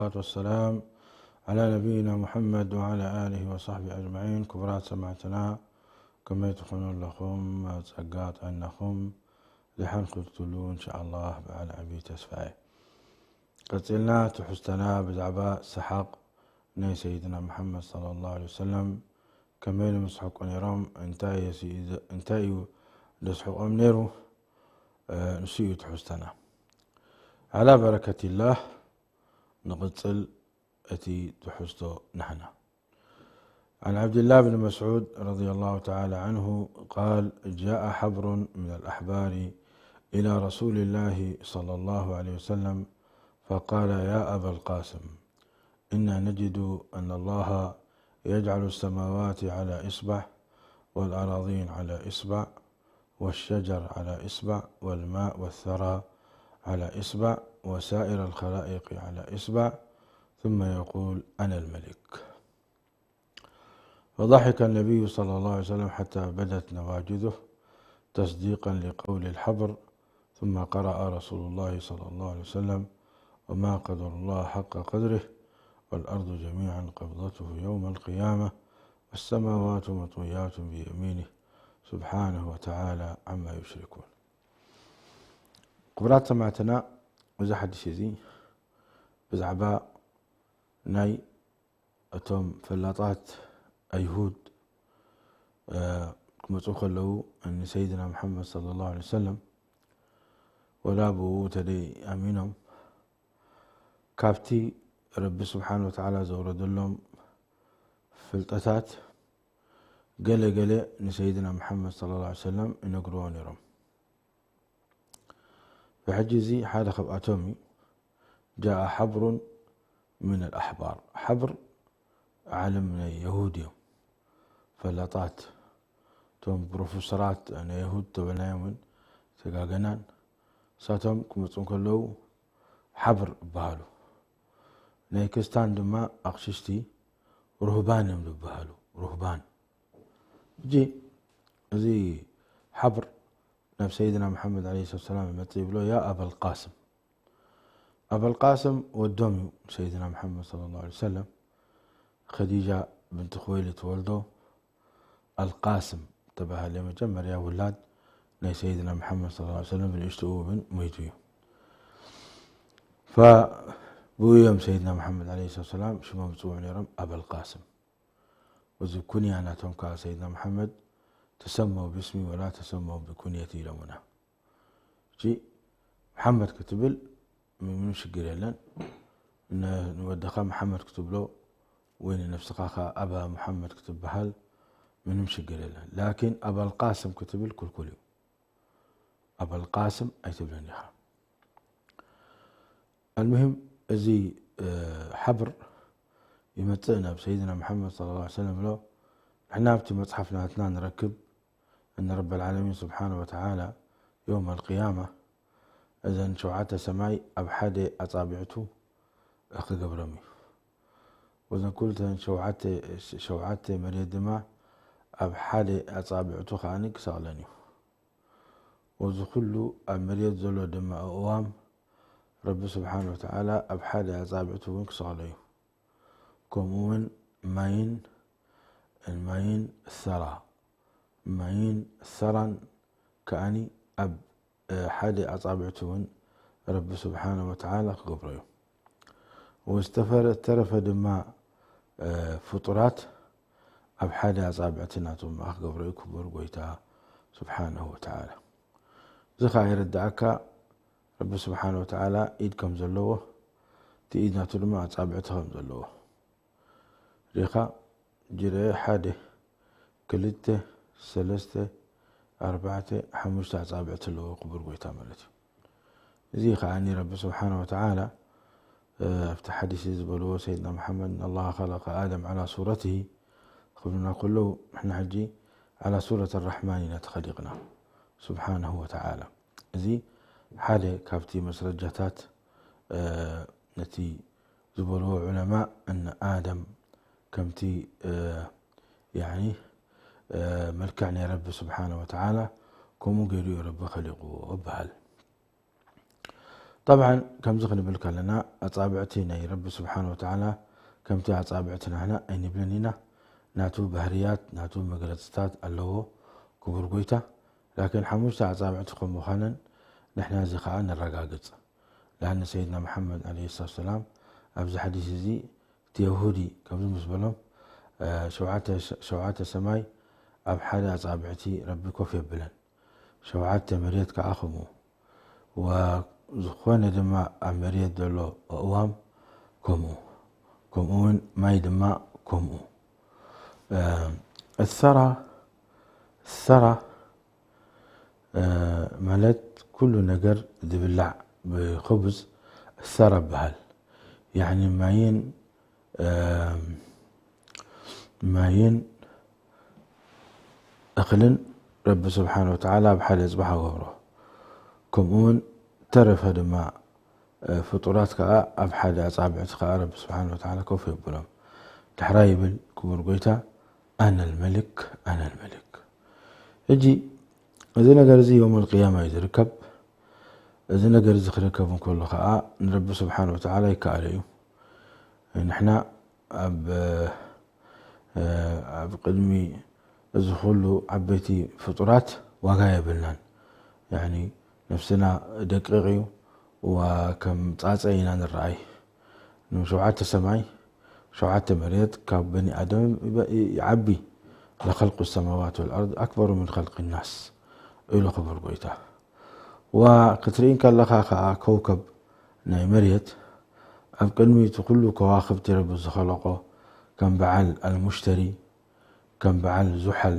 والصلاة والسلام على نبينا محمد وعلى آله وصحبه أجمعين. ክቡራት ሰማዕትና፣ ከመይ ትኾኑ ኣለኹም? ጸጋ ጥዕናኹም ደሓን ክትህሉ እንሻኣላህ በዓል ዓቢ ተስፋ እየ። ቀጺልና ትሕዝቶና ብዛዕባ ሰሓቕ ናይ ሰይድና መሓመድ ሰለላሁ ዐለይሂ ወሰለም ከመይ ኢሎም ዝስሕቁ ነይሮም፣ እንታይ እዩ ሲ-፣ እንታይ እዩ ዘስሕቖም ነይሩ፣ እ፣ ንሱ እዩ ትሕዝቶና። ዓላ በረከቲላህ ንቕጽል እቲ ትሕዝቶ ናህና። عن عبد الله بن مسعود رضي الله تعالى عنه قال: جاء حبر من الأحبار إلى رسول الله صلى الله عليه وسلم فقال: يا أبا القاسم، إنا نجد أن الله يجعل السماوات على إصبع، والأراضين على إصبع، والشجر على إصبع، والماء والثرى على إصبع، وسائر الخلائق على إصبع، ثم يقول: أنا الملك. فضحك النبي صلى الله عليه وسلم حتى بدت نواجذه تصديقا لقول الحبر، ثم قرأ رسول الله صلى الله عليه وسلم: وما قدر الله حق قدره، والأرض جميعا قبضته يوم القيامة، والسماوات مطويات بيمينه، سبحانه وتعالى عما يشركون. ክቡራት ሰማዕትና፣ እዚ ሓዲስ እዚ ብዛዕባ ናይ እቶም ፈላጣት ኣይሁድ፣ እ፣ ክመጹ ከለዉ ንሰይድና መሓመድ ሰለላሁ ዐለይሂ ወሰለም ወላ ብኡ ተደይ ኣሚኖም ካብቲ ረቢ ስብሓን ወተዓላ ዘውረደሎም ፍልጠታት ገለ ገለ ንሰይድና መሓመድ ሰለላሁ ዐለይሂ ወሰለም ይነግርዎ ነይሮም። ብሕጂ እዚ ሓደ ካብኣቶም እዩ። ጃኣ ሓብሩን ምን ኣልኣሕባር። ሓብር ዓለም ናይ የሁድ እዮም። ፈላጣት፣ እቶም ፕሮፌሰራት ናይ የሁድ ተበልናዮም እውን ተጋገናን። እሳቶም ክመፁ እንከለዉ ሓብር ይበሃሉ። ናይ ክርስታን ድማ ኣቕሽሽቲ ሩህባን እዮም ዝበሃሉ። ሩህባን። ሕጂ እዚ ሓብር ናብ ሰይድና መሓመድ ዓለይሂ ሰላቱ ሰላም ይመጽእ ይብሎ፣ ያ ኣበል ቃስም። ኣበል ቃስም ወዶም እዩ ሰይድና መሓመድ ሰለላሁ ዐለይሂ ወሰለም። ኸዲጃ ብንቲ ኹወይሊድ ትወልዶ፣ ኣልቃስም ተባህለ። መጀመርያ ውላድ ናይ ሰይድና መሓመድ ሰለላሁ ዐለይሂ ወሰለም ብንእሽትኡ እውን ሞይቱ እዩ። ፈብኡ እዮም ሰይድና መሓመድ ዓለይሂ ሰላቱ ሰላም ሽሞም ዝጽውዑ ነይሮም፣ ኣበል ቃስም። ወዚ ኩንያ ናቶም ከኣ ሰይድና መሓመድ፣ ተሰመው ብስሚ ወላ ተሰመው ብኩንየቲ ኢሎምና። እሺ፣ መሓመድ ክትብል ምንም ሽግር የለን። ን-፣ ንወድኻ መሓመድ ክትብሎ ወይ ንነፍስኻ ከኣ ኣባ መሓመድ ክትበሃል ምንም ሽግር የለን። ላኪን ኣባል ቃስም ክትብል ክልኩል እዩ። ኣባል ቃስም ኣይትብልን ኢኻ። ኣልሙሂም፣ እዚ፣ እ፣ ሓብር ይመጽእ ናብ ሰይድና መሓመድ ሰለላሁ ዐለይሂ ወሰለም ብሎ፣ ንሕና ኣብቲ መጽሓፍ ናትና ንረክብ፣ እነ ረበል ዓለሚን ስብሓነ ወተዓላ የውም ኣልቅያማ እዘን ሸውዓተ ሰማይ ኣብ ሓደ ኣጻብዕቱ ክገብሮም እዩ። ወዘን ኩልተን ሸውዓተ፣ ሸውዓተ መሬት ድማ ኣብ ሓደ ኣጻብዕቱ ከኣኒ ክሰቕለን እዩ። ወዚ ኩሉ ኣብ መሬት ዘሎ ድማ ኣእዋም ረቢ ስብሓነ ወተዓላ ኣብ ሓደ ኣጻብዕቱ እውን ክሰቕሎ እዩ። ከምኡ እውን ማይን፣ ማይን ሰራ፣ ማይን ሰራን ከኣኒ ኣብ፣ እ፣ ሓደ ኣጻብዕቱ እውን ረቢ ስብሓነ ወተዓላ ክገብሮ እዩ። ወዝተፈረ-፣ ተረፈ ድማ፣ እ፣ ፍጡራት ኣብ ሓደ ኣጻብዕቲ ናቶም ክገብሮ እዩ ክቡር ጎይታ ስብሓነሁ ወተዓላ። እዚ ኸኣ የረድኣካ ረቢ ስብሓነ ወተዓላ ኢድ ከም ዘለዎ፣ እቲ ኢድ ናቱ ድማ ኣጻብዕቲ ከም ዘለዎ። ሪኻ ጅርአ ሓደ፣ ክልተ፣ ሰለስተ፣ ኣርባዕተ፣ ሓሙሽተ ኣጻብዕቲ ኣለዎ ክቡር ጎይታ ማለት እዩ። እዚ ከኣ ረቢ ስብሓነ ወተዓላ፣ እ፣ ኣብቲ ሓዲስ ዝበልዎ ሰይድና መሓመድ፣ "እነ ኣላህ ኸለቀ ኣደም ዓላ ሱረትሂ" ክብሉና ከለዉ፣ ንሕና ሕጂ ዓላ ሱረት ኣራሕማን ኢና ተኸሊቕና ስብሓነሁ ወተዓላ። እዚ ሓደ ካብቲ መስረጃታት፣ እ፣ ነቲ ዝበልዎ ዑለማ፣ እነ ኣደም ከምቲ፣ እ፣ ያኒ፣ እ፣ መልክዕ ናይ ረቢ ስብሓነ ወተዓላ ከምኡ ገይሩ እዩ ረቢ ኸሊቕዎ ይበሃል። طبعا ከምዚ ክንብል ከለና ኣጻብዕቲ ናይ ረቢ ስብሓን ወተዓላ ከምቲ ኣጻብዕቲ ናህና ኣይንብልን ኢና። ናቱ ባህርያት፣ ናቱ መግለጽታት ኣለዎ። ክቡር ጎይታ ላኪን ሓሙሽተ ኣጻብዕቲ ከም ምዃነን ንሕና እዚ ከኣ ነረጋግጽ። ለኣነ ሰይድና መሓመድ ዓለይሂ ሰላቱ ወሰላም ኣብዚ ሓዲስ እዚ እቲ የሁዲ ከምዚ ምስ በሎም፣ እ፣ ሸውዓተ፣ ሸውዓተ ሰማይ ኣብ ሓደ ኣጻብዕቲ ረቢ ኮፍ የብለን፣ ሸውዓተ መሬት ከኣ ከምኡ፣ ወዝኾነ ድማ ኣብ መሬት ዘሎ ኣእዋም ከምኡ፣ ከምኡ እውን ማይ ድማ ከምኡ። እ፣ الثرى، الثرى ማለት ኩሉ ነገር ዝብላዕ ብኹብዝ ሰራ በሃል። ያዕኒ ማይን፣ እ፣ ማይን እኽልን ረቢ ስብሓን ወተዓላ ኣብ ሓደ ጽባሕ ኣገብሮ። ከምኡ እውን ተረፈ ድማ፣ እ፣ ፍጡራት ከኣ ኣብ ሓደ ኣጻብዕቲ ከኣ ረቢ ስብሓን ወተዓላ ኮፍ የብሎም። ዳሕራይ ይብል ክቡር ጎይታ፣ ኣነል መሊክ፣ ኣነል መሊክ። ሕጂ እዚ ነገር እዚ የውመል ቅያማ እዩ ዝርከብ። እዚ ነገር እዚ ክርከብ እንከሎ ከኣ ንረቢ ስብሓን ወተዓላ ይከኣሎ እዩ። ንሕና ኣብ፣ እ፣ ኣብ ቅድሚ እዚ ኩሉ ዓበይቲ ፍጡራት ዋጋ የብልናን። ያዕኒ ነፍስና ደቂቕ እዩ፣ ዋ ከም ጻጸ ኢና ንረኣይ። ንሸውዓተ ሰማይ፣ ሸውዓተ መሬት ካብ በኒ ኣደም ይበ-፣ ይዓቢ። ለኸልቁ ሰማዋት ወልኣርድ ኣክበሩ ምን ኸልቂ ናስ ኢሉ ክቡር ጎይታ። ዋ ክትርኢ እንከለኻ ከኣ ከውከብ ናይ መሬት ኣብ ቅድሚ እቲ ኩሉ ከዋኽብቲ ረቢ ዝኸለቆ ከም በዓል ኣልሙሽተሪ፣ ከም በዓል ዙሐል፣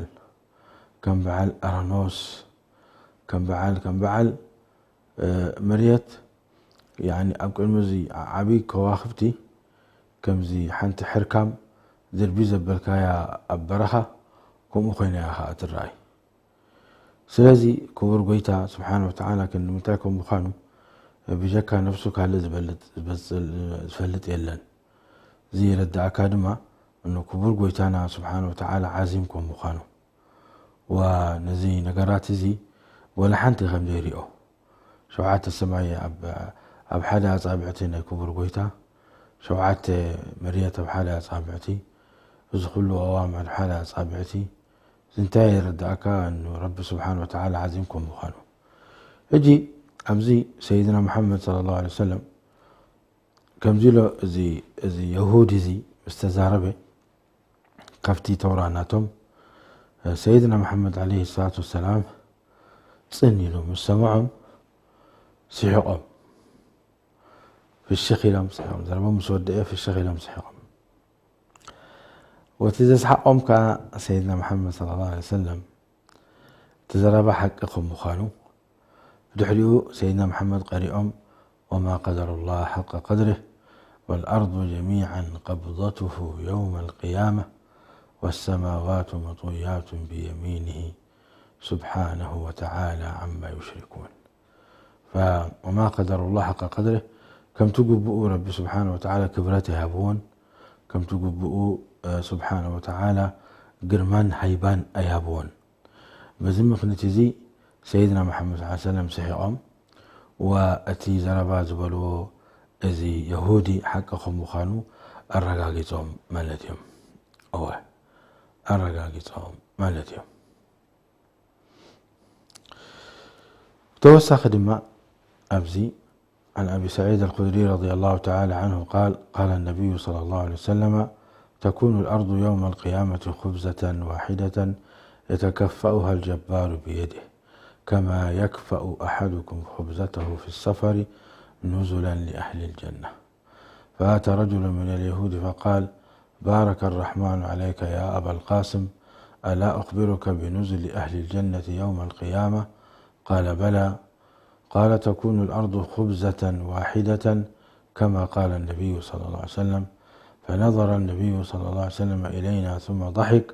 ከም በዓል ኣራኖስ፣ ከም በዓል፣ ከም በዓል፣ እ፣ መሬት፣ ያኒ ኣብ ቅድሚ እዚ ዓቢ ከዋኽብቲ ከምዚ ሓንቲ ሕርካም ድርቢ ዘበልካያ ኣብ በረኻ ከምኡ ኮይና እያ ከኣ ትረኣይ። ስለዚ ክቡር ጎይታ ስብሓን ወተዓላ ክንዲ ምንታይ ከም ምዃኑ ብጀካ ነፍሱ ካልእ ዝበልጥ፣ ዝበጽል፣ ዝፈልጥ የለን። እዚ የረድኣካ ድማ እኖ ክቡር ጎይታና ስብሓን ወተዓላ ዓዚም ከም ምዃኑ። ዋ ነዚ ነገራት እዚ ወላ ሓንቲ ከም ዘይሪኦ። ሸውዓተ ሰማይ ኣብ፣ ኣብ ሓደ ኣጻብዕቲ ናይ ክቡር ጎይታ፣ ሸውዓተ መርየት ኣብ ሓደ ኣጻብዕቲ፣ እዚ ኩሉ ኣዋም ኣብ ሓደ ኣጻብዕቲ፣ እዚ እንታይ የረድኣካ? እኑ ረቢ ስብሓን ወተዓላ ዓዚም ከም ምዃኑ። ሕጂ ኣብዚ ሰይድና መሓመድ ሰለላሁ ዐለይሂ ወሰለም ከምዚ ኢሎ እዚ፣ እዚ የሁድ እዚ ምስ ተዛረበ፣ ካብቲ ተውራ ናቶም፣ ሰይድና መሓመድ ዓለይሂ ሰላቱ ወሰላም ጽን ኢሉ ምስ ሰምዖም፣ ስሒቖም። ፍሽኽ ኢሎም ስሒቖም። ዘረባ ምስ ወደአ ፍሽኽ ኢሎም ስሒቖም። ወቲ ዘስሓቖም ከኣ ሰይድና መሓመድ ሰለላሁ ዐለይሂ ወሰለም፣ እቲ ዘረባ ሓቂ ከም ምዃኑ፣ ብድሕሪኡ ሰይድና መሓመድ ቀሪኦም፣ وما قدروا الله حق قدره والأرض جميعا قبضته يوم القيامة والسماوات مطويات بيمينه سبحانه وتعالى عما يشركون. ف-، وما قدروا الله حق قدره، ከምቲ ግቡኡ ረቢ ስብሓነ ወተዓላ ክብረት ኣይሃብዎን፣ ከምቲ ግቡኡ፣ እ፣ ስብሓነ ወተዓላ ግርማን ሃይባን ኣይሃብዎን። በዚ ምኽንያት እዚ ሰይድና መሓመድ ሰለላሁ ዐለይሂ ወሰለም ስሒቖም፣ ወእቲ ዘረባ ዝበልዎ እዚ የሁዲ ሓቂ ከም ምዃኑ ኣረጋጊጾም ማለት እዮም። እወ፣ ኣረጋጊጾም ማለት እዮም። ተወሳኺ ድማ ኣብዚ عن أبي سعيد الخدري رضي الله تعالى عنه قال: قال النبي صلى الله عليه وسلم: تكون الأرض يوم القيامة خبزة واحدة يتكفأها الجبار بيده، كما يكفأ أحدكم خبزته في السفر نزلا لأهل الجنة. فأتى رجل من اليهود فقال: بارك الرحمن عليك يا أبا القاسم، ألا أخبرك بنزل أهل الجنة يوم القيامة؟ قال: بلى. قال: تكون الأرض خبزة واحدة كما قال النبي صلى الله عليه وسلم. فنظر النبي صلى الله عليه وسلم إلينا ثم ضحك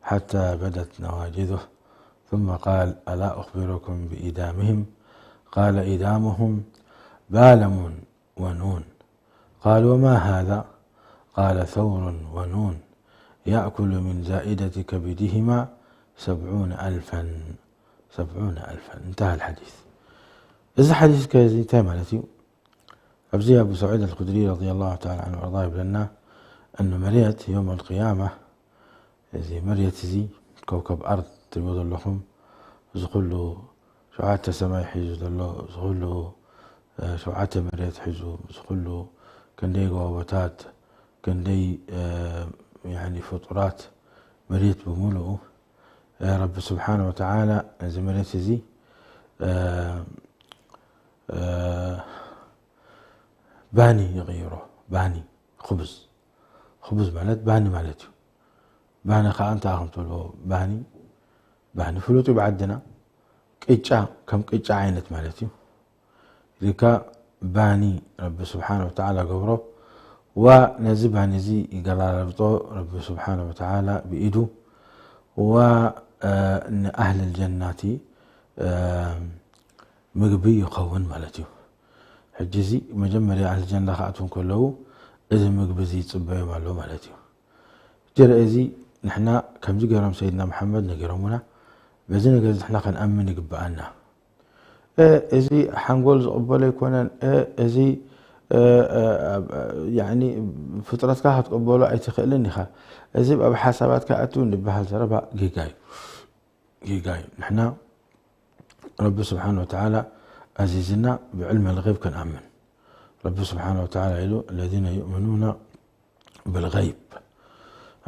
حتى بدت نواجذه، ثم قال: ألا أخبركم بإدامهم؟ قال: إدامهم بالم ونون. قال: وما هذا؟ قال: ثور ونون، يأكل من زائدة كبدهما سبعون ألفا، سبعون ألفا. انتهى الحديث. እዚ ሓዲስ ከዚ እንታይ ማለት እዩ? ኣብዚ ኣቡ ሰዒድ ኣልኹድሪ ረዲየላሁ ተዓላ ዐንሁ ወኣርዳሁ ይብለና፣ እነ መሬት የውም ኣልቅያማ፣ እዚ መሬት እዚ ከውከብ ኣርድ ትሪእዎ ዘለኹም፣ እዚ ኩሉ ሸውዓተ ሰማይ ሒዙ ዘሎ፣ እዚ ኩሉ ሸውዓተ መሬት ሒዙ፣ እዚ ኩሉ ክንደይ ጎቦታት፣ ክንደይ ፍጡራት፣ መሬት ብምሉኡ ረቢ ስብሓነ ወተዓላ እዚ መሬት እዚ ባኒ ይቕይሮ። ባኒ፣ ኹብዝ። ኹብዝ ማለት ባኒ ማለት እዩ። ባኒ ከዓ እንታይ ከም ትብልዎ፣ ባኒ፣ ባኒ ፍሉጥ እዩ ብዓድና። ቅጫ፣ ከም ቅጫ ዓይነት ማለት እዩ። ኢልካ ባኒ ረቢ ስብሓነ ወተዓላ ገብሮ። ዋ ነዚ ባኒ እዚ ይገላብጦ ረቢ ስብሓነ ወተዓላ ብኢዱ። ዋ ንኣህል ጀናቲ ምግቢ ይኸውን ማለት እዩ። ሕጂ እዚ መጀመርያ ኣህል ጀና ክኣትዉ ከለዉ እዚ ምግቢ እዚ ይፅበዮም ኣሎ ማለት እዩ። ጀረ እዚ ንሕና ከምዚ ገይሮም ሰይድና መሓመድ ነጊሮምና፣ በዚ ነገር እዚ ንሕና ክንኣምን ይግብኣና። እዚ ሓንጎል ዝቕበሎ ኣይኮነን። እዚ ፍጥረትካ ክትቅበሎ ኣይትኽእልን ኢኻ። እዚ ኣብ ሓሳባትካ ኣትው ንበሃል ዘረባ ጌጋ እዩ። ጌጋ እዩ። ንሕና ረቢ ስብሓን ወተዓላ ኣዚዝና ብዕልሚ ልغይብ ክንኣምን። ረቢ ስብሓን ወተዓላ ኢሉ الذين يؤمنون بالغيب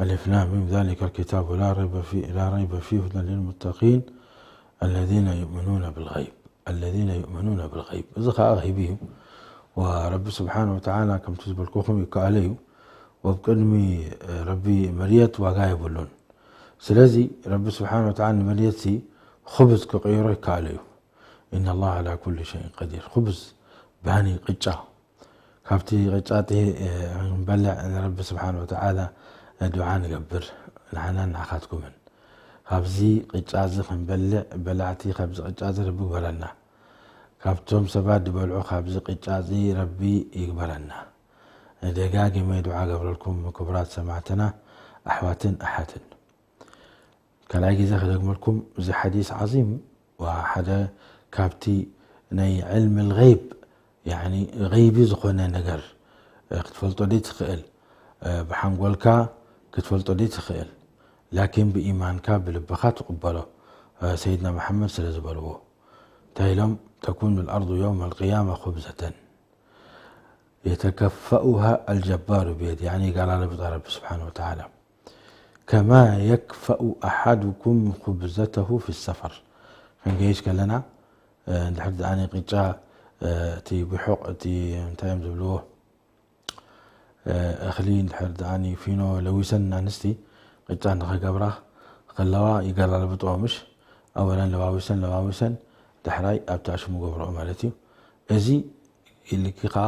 الم ذلك الكتاب لا ريب فيه لا ريب فيه هدى للمتقين الذين يؤمنون بالغيب الذين يؤمنون بالغيب እዚ ከዓ غይቢ እዩ። ወረቢ ስብሓን ወተዓላ ከምቲ ዝበልኩኹም ይከኣለ እዩ። ወብ ቅድሚ ረቢ መርየት ዋጋ የብሉን። ስለዚ ረቢ ስብሓን ወተዓላ ንመርየትሲ ኹብዝ ክቕይሮ ይከኣለ እዩ። إن الله على كل شيء قدير ኹብዝ ባኒ ቅጫ ካብቲ ቅጫ እቲ ክንበልዕ ንረቢ ስብሓን ወተዓላ ዱዓ ንገብር ንሓናን ንዓኻትኩምን። ካብዚ ቅጫ እዚ ክንበልዕ በላዕቲ ካብዚ ቅጫ እዚ ረቢ ግበረና። ካብቶም ሰባት ዝበልዑ ካብዚ ቅጫ እዚ ረቢ ይግበረና። ደጋጊመ ዱዓ ገብረልኩም ክቡራት ሰማዕትና ኣሕዋትን ኣሓትን። ካልኣይ ግዜ ክደግመልኩም እዚ ሓዲስ ዓዚም ሓደ ካብቲ ናይ ዕልሚ ልغይብ غይቢ ዝኾነ ነገር ክትፈልጦ ደይ ትኽእል ብሓንጎልካ ክትፈልጦ ደይ ትኽእል ላኪን ብኢማንካ ብልብኻ ትቕበሎ ሰይድና መሓመድ ስለ ዝበልዎ እንታይ ኢሎም تكون الأرض يوم القيامة خبزة يتكفأها الجبار بيده يعني ይጋላለብጣ ረቢ ስብሓን ወተዓላ كما يكفأ أحدكم خبزته في السفر ክንገይሽ ከለና እንድሕር ደኣ ቅጫ እቲ ብሑቕ እቲ እንታይ እዮም ዝብልዎ እኽሊ እንድሕር ደኣ ፊኖ ለዊሰን ኣንስቲ ቅጫ ንኸገብራ ከለዋ ይገላልብጥኦ ምሽ ኣወለን ለዋዊሰን ለዋዊሰን ዳሕራይ ኣብቲ ኣሽሙ ገብረኦ ማለት እዩ። እዚ ኢልኪ ከዓ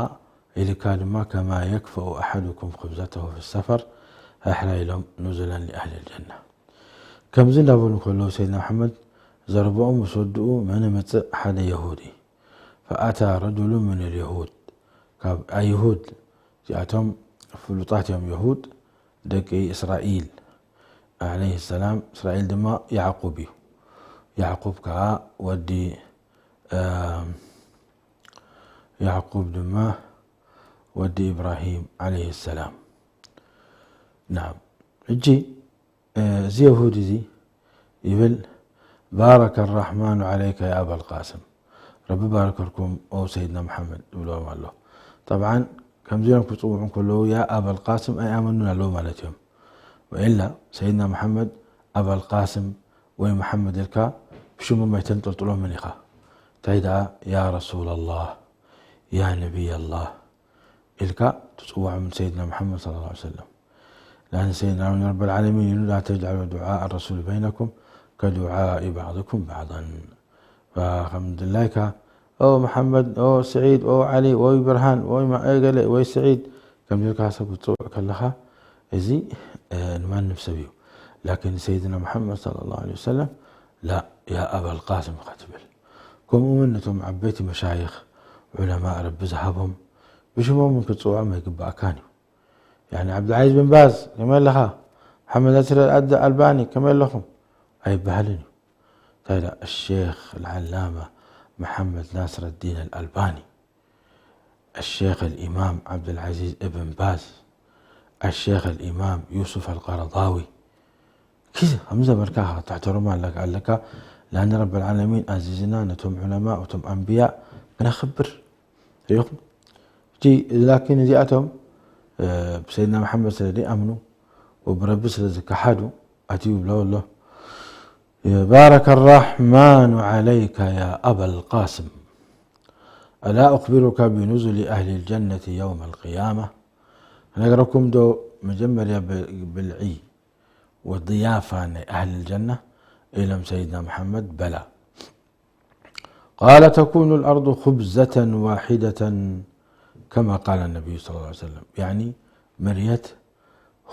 ኢልካ ድማ كما يكفأ أحدكم خبزته في السفر ዳሕራይ ኢሎም نزلا لأهل الجنة ከምዚ እንዳበሉ ከለዉ ሰይድና መሓመድ ዘረብኦም ምስ ወድኡ መነ መፅእ ሓደ የሁዲ فأتى رجل من اليهود ካብ ኣይሁድ እዚኣቶም ፍሉጣት እዮም የሁድ ደቂ እስራኤል عليه السلام እስራኤል ድማ ያዕቁብ እዩ ያዕቁብ ከዓ ወዲ ያዕቁብ ድማ ወዲ ኢብራሂም عليه السلام نعم ሕጂ እዚ የሁድ እዚ ይብል بارك الرحمن عليك يا أبا القاسم ረቢ ባረከልኩም ኦ ሰይድና መሓመድ ይብልዎም ኣሎ طبعا ከምዚኦም ክፅውዑ ከለዉ يا أبا القاسم ኣይኣመኑን ኣለዉ ማለት እዮም ወኢላ ሰይድና መሓመድ ኣባ القاسم ወይ መሓመድ ኢልካ ብሽሞም ኣይተንጠልጥሎምን ኢኻ እንታይ ደኣ يا رسول الله يا نبي الله ኢልካ ትፅውዖም ንሰይድና መሓመድ صلى الله عليه وسلم لأن سيدنا رب العالمين يقول لا تجعلوا دعاء الرسول بينكم كدعاء بعضكم بعضا فكم دلايكا أو محمد أو سعيد أو علي أو برهان أو ما أي قال أو سعيد كم دلك حسب تطوع كلها إزي نمان نفسه لكن سيدنا محمد صلى الله عليه وسلم لا يا أبا القاسم ختبل كم أمنتم عبيت مشايخ علماء رب ذهبهم بشمهم من كتصوع ما يقبع كانوا ያኒ ዓብዱልዓዚዝ ብን ባዝ ከመይ ኣለኻ መሓመድ ናስር ኣድ ኣልባኒ ከመይ ኣለኹም ኣይበሃልን እዩ እንታይ ዳ الشيخ العلامة محمد ناصر الدين الألباني الشيخ الإمام عبد العزيز ابن باز، الشيخ الإمام يوسف القرضاوي، كذا همزة بركاها تحترم لك، قال لك: لأن رب العالمين عزيزنا نتم علماء وتم أنبياء نخبر ريخم. جي، لكن زي أتم، آه، بسيدنا محمد سيدي أمنوا وبرب سيدي كحدوا، أتيوا بلا والله. بارك الرحمن عليك يا أبا القاسم، ألا أخبرك بنزل أهل الجنة يوم القيامة؟ نقرأكم دو مجمر يا بلعي وضيافة أهل الجنة إلى سيدنا محمد. بلى. قال: تكون الأرض خبزة واحدة كما قال النبي صلى الله عليه وسلم. يعني مريت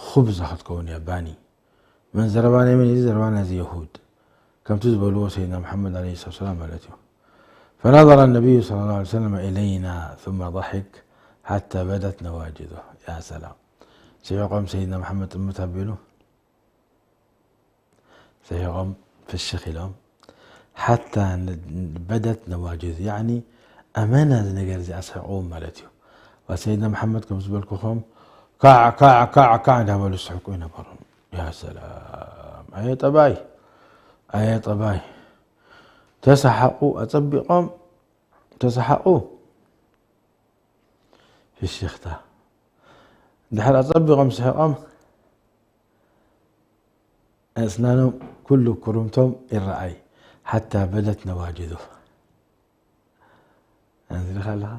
خبزة ختكون يا باني. من زربان من زربان زي يهود. كم تزبلوا سيدنا محمد عليه الصلاة والسلام عليه. فنظر النبي صلى الله عليه وسلم إلينا ثم ضحك حتى بدت نواجذه. يا سلام. سيقوم سيدنا محمد أمتها بيلو. سيقوم في الشيخ لهم حتى بدت نواجذ، يعني أمانة نجر زي أسحقهم مالتيو. وسيدنا محمد كم زبلكم كع كع كع كع دابلو سحقوا نبرهم. يا سلام. أي طباي. أي طباي. تسحقوا أطبقهم. تسحقوا في الشيختا. دحر أطبقهم سحقهم. أسنانهم كل كرمتهم الرأي حتى بدت نواجذه. أنزل خلها.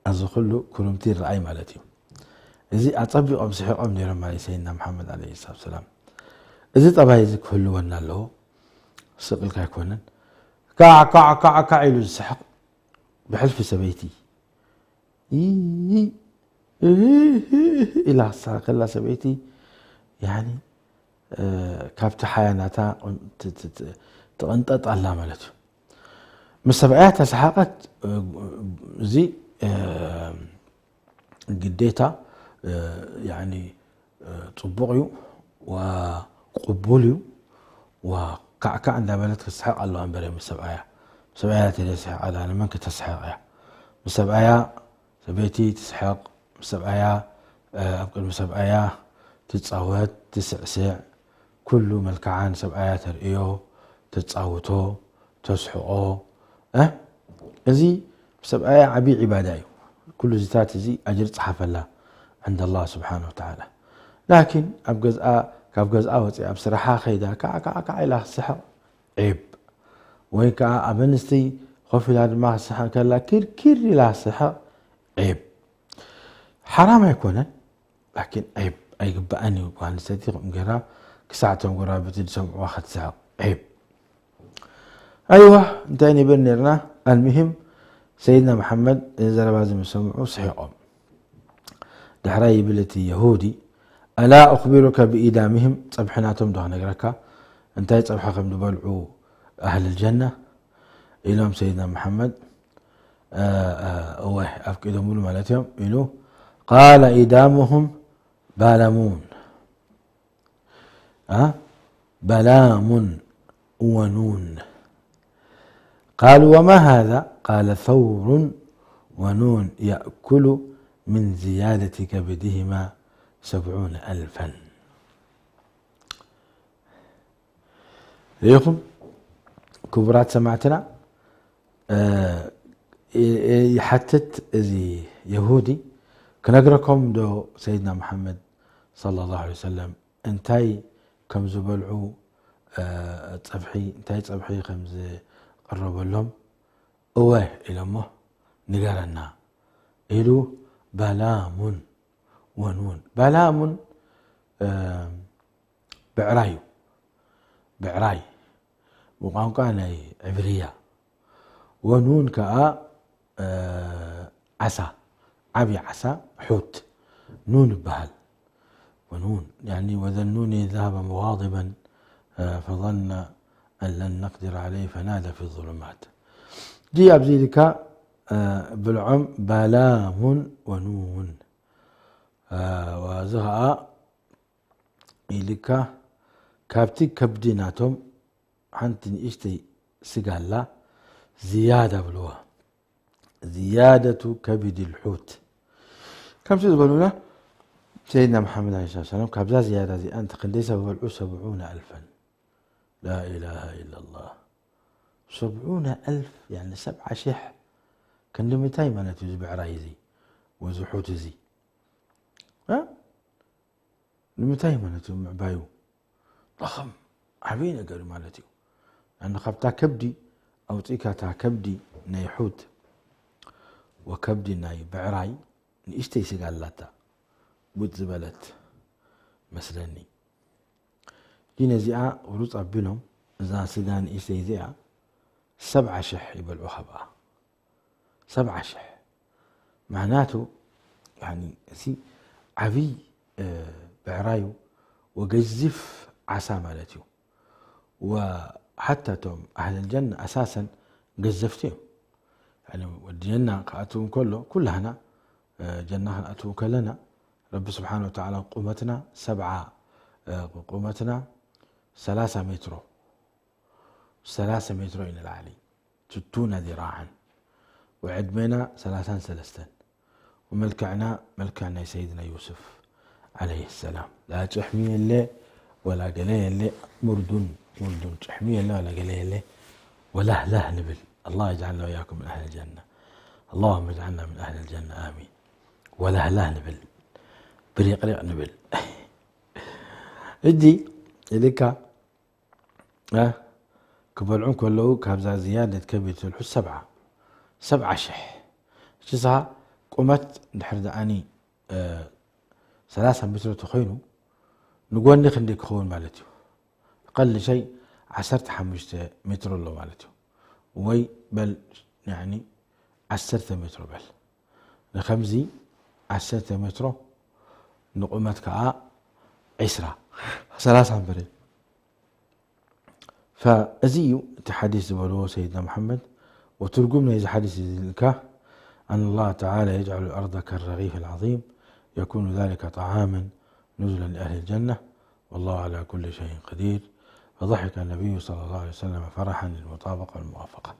እዚ ኩሉ ኩርምቲ ይረኣይ ማለት እዩ። እዚ ኣጸቢቖም ስሒቖም ነይሮም ማለት ሰይድና መሓመድ ዓለይሂ ሰላቱ ወሰላም። እዚ ጠባይ እዚ ክህልወና ኣለዎ። ስቕ ኢልካ ኣይኮነን። ካዕ ካዕ ካዕ ካዕ ኢሉ ዝስሕቕ ብሕልፊ ሰበይቲ ኢላ ክሳራ ከላ ሰበይቲ ያኒ ካብቲ ሓያ ናታ ትቕንጠጥ ኣላ ማለት እዩ። ምስ ሰብኣያ ተሰሓቐት። እዚ ግዴታ ያኒ ጽቡቕ እዩ፣ ቅቡል እዩ። ካዕካዕ እንዳበለት ክትስሕቕ ኣለዋ እምበር ምስ ሰብኣያ። ምስ ሰብኣያ ተዘይስሕቕ ኣላ ንመን ክተስሕቕ እያ? ምስ ሰብኣያ ሰበይቲ ትስሕቕ፣ ምስ ሰብኣያ ኣብ ቅድሚ ሰብኣያ ትጻወት፣ ትስዕስዕ፣ ኩሉ መልክዓ ንሰብኣያ ተርእዮ፣ ተጻውቶ፣ ተስሕቖ። እዚ ሰብኣያ ዓቢ ዒባዳ እዩ። ኩሉ እዚታት እዚ ኣጅሪ ጸሓፈላ عند الله سبحانه وتعالى። ላኪን ኣብ ገዝኣ፣ ካብ ገዝኣ ወጺኣ ኣብ ስራሓ ከይዳ ካዕ ካዕ ካዕ ኢላ ክትስሕቕ ዒብ፣ ወይ ከኣ ኣብ ኣንስቲ ኮፍ ኢላ ድማ ክትስሕቕ ከላ ኪርኪር ኢላ ክትስሕቕ ዒብ። ሓራም ኣይኮነን። ላኪን ዒብ ኣይግባእን እዩ። ጓል ኣንስተይቲ ከምኡ ገይራ ክሳዕ እቶም ጎረባብቲ ዝሰምዕዋ ክትስሕቕ ዒብ። ኣይዋ እንታይ ንብል ነርና? ኣልሙሂም ሰይድና መሓመድ እዚ ዘረባ እዚ ምስ ሰምዑ ስሒቖም። ዳሕራይ ይብል እቲ የሁዲ ኣላ ኡኽቢሩከ ብኢዳሚሂም፣ ጸብሒ ናቶም ዶ ክነግረካ እንታይ ጸብሒ ከም ዝበልዑ ኣህል ጀና ኢሎም ሰይድና መሓመድ። እወ ኣፍቂዶምሉ ማለት እዮም ኢሉ። ቃለ ኢዳሙሁም ባለሙን። بلام ونون. قالوا وما هذا؟ قال ثور ونون يأكل من زيادة كبدهما سبعون ألفا. ريكم كبرات سمعتنا. ይሓትት እዚ የሁዲ ክነግረኩም ዶ ሰይድና መሓመድ ሰለላሁ ዐለይሂ ወሰለም እንታይ ከም ዝበልዑ ጸብሒ እንታይ ጸብሒ ከም ዝቐረበሎም እወ ኢሎሞ ንገረና ኢሉ ባላሙን ወኑን ባላሙን ብዕራይ እዩ። ብዕራይ ብቋንቋ ናይ ዕብርያ ወኑን ከኣ ዓሳ ዓብዪ ዓሳ ሑት ኑን ይበሃል። ወኑን ያኒ ወዘኑኒ ذهب مغاضبا فظن أن لن نقدر عليه فنادى في الظلمات ዲ ኣብዚ ኢልካ ብልዖም ባላሙን ወኑን እዚ ኸዓ ኢልካ ካብቲ ከብዲ ናቶም ሓንቲ ንእሽተይ ስጋ ኣላ ዝያዳ ብልዋ። ዝያደቱ ከቢድ ልሑት። ከምቲ ዝበሉና ሰይድና መሓመድ ዓለይሂ ሰላም፣ ካብዛ ዝያዳ እዚኣ እንተ ክንደይ ሰብ በልዑ? ሰብዑነ ኣልፈን። ላኢላሃ ኢላላህ። ሰብዑነ ኣልፍ፣ ያኒ ሰብዓ ሽሕ። ክንዲ ምንታይ ማለት እዩ እዚ ብዕራይ እዚ ወይ እዚ ሑት እዚ? እ? ንምንታይ ማለት እዩ ምዕባዩ? ضخم፣ ዓብዪ ነገር እዩ ማለት እዩ። ኣነ ካብታ ከብዲ ኣውፂእካ፣ እታ ከብዲ ናይ ሑት ወከብዲ ናይ ብዕራይ ንእሽተይ ስጋ ኣላታ፣ ቡጥ ዝበለት መስለኒ። ግን እዚኣ ቁሩፅ ኣቢሎም፣ እዛ ስጋ ንእሽተይ እዚኣ ሰብዓ ሽሕ ይበልዑ ካብኣ። ሰብዓ ሽሕ። ማዕናቱ፣ ያኒ፣ እዚ ዓብይ፣ እ፣ ብዕራዩ ወገዚፍ ዓሳ ማለት እዩ። ወሓታ እቶም ኣህለል ጀና ኣሳሰን ገዘፍቲ እዮም። ያኒ፣ ወዲ ጀና ክኣትው እንከሎ፣ ኩላህና፣ እ፣ ጀና ክንኣትው ከለና፣ ረቢ ስብሓነ ወተዓላ ቁመትና ሰብዓ፣ እ፣ ቁመትና ሰላሳ ሜትሮ፣ ሰላሳ ሜትሮ እዩ ንላዕሊ፣ ስቱነ ዚራዓን፣ ወዕድሜና ሰላሳን ሰለስተን፣ ወመልክዕና መልክዕ ናይ ሰይድና ዩሱፍ ዓለይሂ ሰላም። ላ ጭሕሚ የለ፣ ወላ ገለ የለ፣ ሙርዱን፣ ሙርዱን ጭሕሚ የለ፣ ወላ ገለ የለ። ወላህላህ ንብል። ኣላህ የጅዓልና ወኢያኩም ምን ኣህል ጀና። ኣላሁመ እጅዓልና ምን ኣህል ጀና፣ ኣሚን። ወላህላህ ንብል። ብሪቕሪቕ ንብል። እጂ ኢልካ እ፣ ክበልዑ እንከለዉ ካብዛ ዝያደት ከቢድ ትልሑ ሰብዓ፣ ሰብዓ ሽሕ። እችሳ ቁመት ድሕሪ ደኣኒ፣ እ፣ ሰላሳ ሜትሮ ተኾይኑ ንጎኒ ክንደይ ክኸውን ማለት እዩ? ቀል ሸይ ዓሰርተ ሓሙሽተ ሜትሮ ኣሎ ማለት እዩ። ወይ በል፣ ያኒ፣ ዓሰርተ ሜትሮ በል። ንኸምዚ ዓሰርተ ሜትሮ፣ ንቁመት ከኣ ዒስራ፣ ሰላሳ እምበር። ፈእዚ እዩ እቲ ሓዲስ ዝበልዎ ሰይድና መሓመድ። ወትርጉም ናይዚ ሓዲስ እዚ ኢልካ፣ ኣን ኣላህ ተዓላ የጅዓሉ ልኣርض ከረጊፍ ልዓظም የኩኑ ዛሊከ ጠዓመን ኑዙለን ሊኣህሊ ልጀና ወላሁ ዓላ ኩሊ ሸይን ቀዲር። ፈضحك النبي صلى الله عليه وسلم فرحا للمطابقة والموافقة።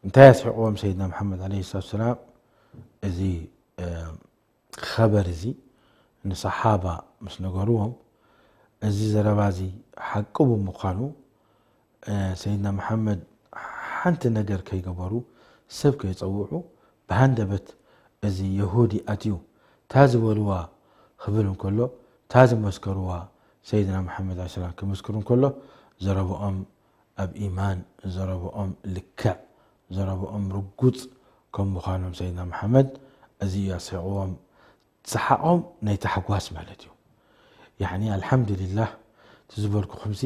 እንታይ ኣስሒቕዎም ሰይድና መሓመድ ዓለይሂ ሰላቱ ወሰላም? እዚ፣ እ፣ ኸበር እዚ ንሰሓባ ምስ ነገርዎም፣ እዚ ዘረባ እዚ ሓቂ ብምዃኑ፣ እ፣ ሰይድና መሓመድ ሓንቲ ነገር ከይገበሩ፣ ሰብ ከይጸውዑ፣ ብሃንደበት እዚ የሁዲ ኣትዩ፣ እታ ዝበልዋ ክብል እንከሎ፣ እታ ዝመስከርዋ ሰይድና መሓመድ ዓለይሂ ሰላም ክምስክሩ እንከሎ፣ ዘረብኦም ኣብ ኢማን፣ ዘረብኦም ልክዕ፣ ዘረብኦም ርጉጽ ከም ምዃኖም ሰይድና መሓመድ እዚ እዩ ኣስሒቕዎም። ሰሓቖም ናይ ታሕጓስ ማለት እዩ። ያዕኒ፣ ኣልሓምዱሊላህ፣ እቲ ዝበልኩኹምሲ፣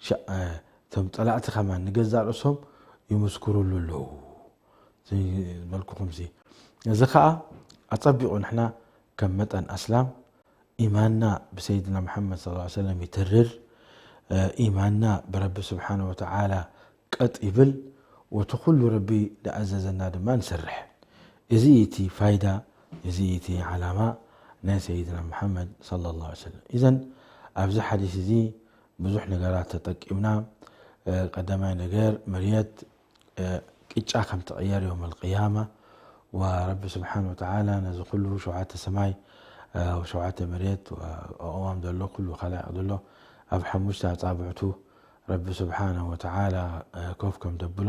ሸ-፣ እ፣ እቶም ጸላእቲ ከማን ንገዛእ ርእሶም ይምስክሩሉ ኣለዉ። እዚ ዝበልኩኹምሲ። እዚ ኸኣ ኣጸቢቑ ንሕና ከም መጠን ኣስላም ኢማንና ብሰይድና መሓመድ ሰለላሁ ዐለይሂ ወሰለም ይትርር፣ እ፣ ኢማንና ብረቢ ስብሓነ ወተዓላ ቀጥ ይብል፣ ወቲ ኩሉ ረቢ ዝኣዘዘና ድማ ንሰርሕ። እዚ እቲ ፋይዳ፣ እዚ እቲ ዓላማ ናይ ሰይድና መሓመድ ሰለላሁ ዐለይሂ ወሰለም። ኢዘን ኣብዚ ሓዲስ እዚ ብዙሕ ነገራት ተጠቂምና። እ፣ ቀዳማይ ነገር መርየት፣ እ፣ ቅጫ ከም ትቕየር የውመል ቅያማ፣ ወረቢ ስብሓን ወተዓላ ነዚ ኩሉ ሸውዓተ ሰማይ፣ እ፣ ሸውዓተ መሬት፣ እ፣ ኣእዋም ዘሎ ኩሉ ኸላይቕ ዘሎ ኣብ ሓሙሽተ ኣጻብዕቱ ረቢ ስብሓነ ወተዓላ፣ እ፣ ኮፍ ከም ደብሎ፣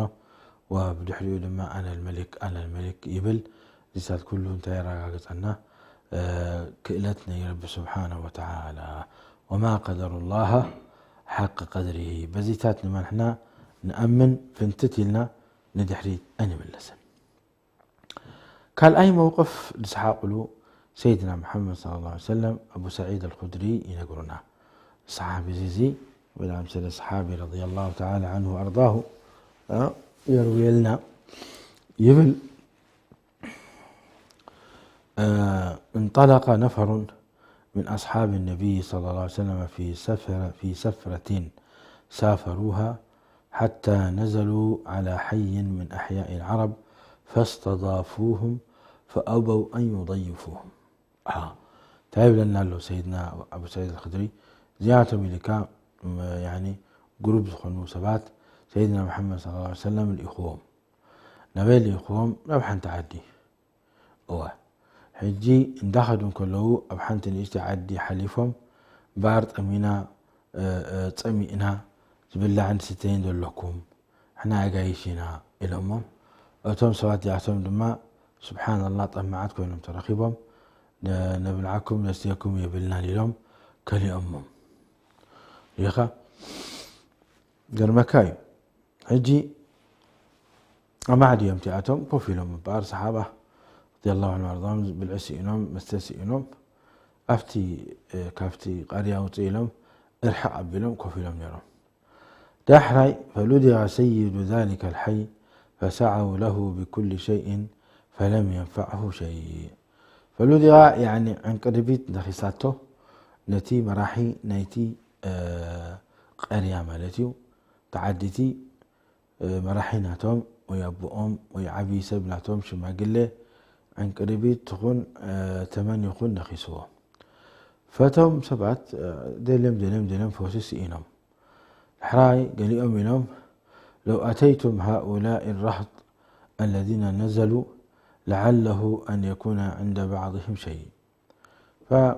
ወብድሕሪኡ ድማ ኣነ ልመሊክ፣ ኣነ ልመሊክ ይብል። እዚታት ኩሉ እንታይ የረጋግጸና? እ፣ ክእለት ናይ ረቢ ስብሓነ ወተዓላ። ወማ ቀደሩላሃ ሓቂ ቀድሪሂ። በዚታት ድማ ንሕና ንኣምን ፍንትት ኢልና ንድሕሪት ኣይንምለስን። ካልኣይ መውቅፍ ዝሰሓቕሉ ሰይድና መሓመድ ሰለላሁ ዐለይሂ ወሰለም ኣቡ ሰዒድ ኣልኹድሪ ይነግሩና። ሰሓቢ እዚ፣ እዚ ወላ ኣምሰለ ሰሓቢ ረዲየላሁ ተዓላ ዐንሁ ወኣርዳሁ፣ እ፣ የርውየልና ይብል፣ እ፣ انطلق نفر من أصحاب النبي صلى الله عليه وسلم في سفر-، في سفرة سافروها حتى نزلوا على حي من أحياء العرب فاستضافوهم فأبوا أن يضيفوهم. ኣሃ፣ እንታይ ይብለና ኣሎ ሰይድና ኣቡ ሰዒድ ኣልኽድሪ? እዚኣቶም ኢልካ፣ ም-፣ ያኒ፣ ግሩፕ ዝኾኑ ሰባት ሰይድና መሓመድ ሰለላሁ ዐለይሂ ወሰለም ልኢኽዎም። ናበይ ልኢኽዎም? ናብ ሓንቲ ዓዲ። እወ፣ ሕጂ እንዳኸዱ እንከለዉ ኣብ ሓንቲ ንእሽተይ ዓዲ ሓሊፎም፣ እምበኣር ጠሚና፣ እ፣ እ፣ ጸሚእና፣ ዝብላዕን ዝስተይን ዘለኩም፣ ንሕና ኣጋይሽ ኢና ኢሎሞም። እቶም ሰባት እዚኣቶም ድማ፣ ስብሓንላህ፣ ጠማዓት ኮይኖም ተረኺቦም፣ "ነ-፣ ነብልዓኩም ነስተየኩም የብልናን" ኢሎም ከሊኦሞም። ይኻ? ገርመካ እዩ። ሕጂ ኣብ ማዕዲ እዮም እቲኣቶም ኮፍ ኢሎም እምበኣር፣ ሰሓባ ረዲየላሁ ዐንሁ ወኣርዳሁም ብልዒ ስኢኖም፣ መስተ ስኢኖም፣ ኣብቲ፣ እ፣ ካብቲ ቐርያ ውፅእ ኢሎም፣ እርሕቕ ኣቢሎም ኮፍ ኢሎም ነይሮም። ዳሕራይ፣ ፈሉዲغ ሰይዱ ዛሊከ ልሓይ ፈሰዓው ለሁ ብኩል ሸይእን ፈለም የንፈዕሁ ሸይ። ፈሉዲغ፣ ያዕኒ፣ ዕንቅርቢት ነኺሳቶ ነቲ መራሒ ናይቲ፣ እ፣ ቐርያ ማለት እዩ፣ ተዓዲቲ፣ እ፣ መራሒ ናቶም ወይ ኣቦኦም ወይ ዓብዪ ሰብ ናቶም ሽማግሌ ዕንቅርቢት ትኹን፣ እ፣ ተመን ይኹን ነኺስዎ። ፈቶም ሰባት፣ እ፣ ደልዮም ደልዮም ደልዮም ፈውሲ ስኢኖም። ዳሕራይ ገሊኦም ኢሎም፣ ለው ኣተይቱም ሃኡላኢ ራህጥ ኣለዚነ ነዘሉ ለዓለሁ ኣን የኩነ ዕንደ ባዕድህም ሸይ። ፈ-፣